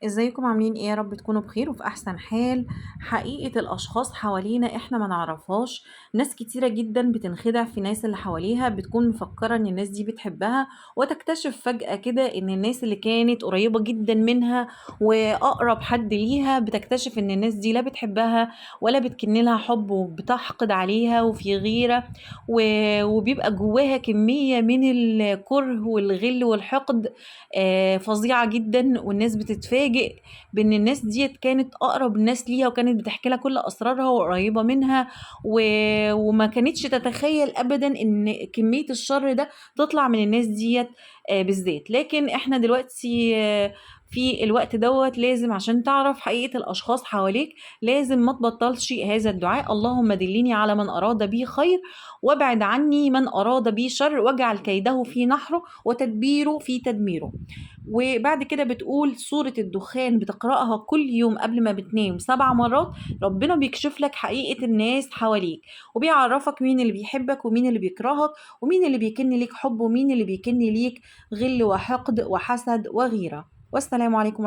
ازيكم عاملين ايه؟ يا رب تكونوا بخير وفي احسن حال. حقيقة الاشخاص حوالينا احنا ما نعرفهاش. ناس كتيرة جدا بتنخدع في ناس اللي حواليها، بتكون مفكرة ان الناس دي بتحبها، وتكتشف فجأة كده ان الناس اللي كانت قريبة جدا منها واقرب حد ليها، بتكتشف ان الناس دي لا بتحبها ولا بتكن لها حب، وبتحقد عليها وفي غيرة، وبيبقى جواها كمية من الكره والغل والحقد فظيعة جدا. والناس بتتفاجئ بان الناس ديت كانت اقرب الناس ليها، وكانت بتحكي لها كل اسرارها وقريبه منها، وما كانتش تتخيل ابدا ان كميه الشر ده تطلع من الناس ديت بالذات. لكن احنا دلوقتي في الوقت دوت لازم عشان تعرف حقيقة الأشخاص حواليك لازم ما تبطلش هذا الدعاء: اللهم دلني على من أراد بي خير، وابعد عني من أراد بي شر، واجعل كيده في نحره وتدبيره في تدميره. وبعد كده بتقول سورة الدخان، بتقرأها كل يوم قبل ما بتنام 7 مرات. ربنا بيكشف لك حقيقة الناس حواليك، وبيعرفك مين اللي بيحبك ومين اللي بيكرهك، ومين اللي بيكن ليك حب ومين اللي بيكن ليك غل وحقد وحسد وغيرة. والسلام عليكم.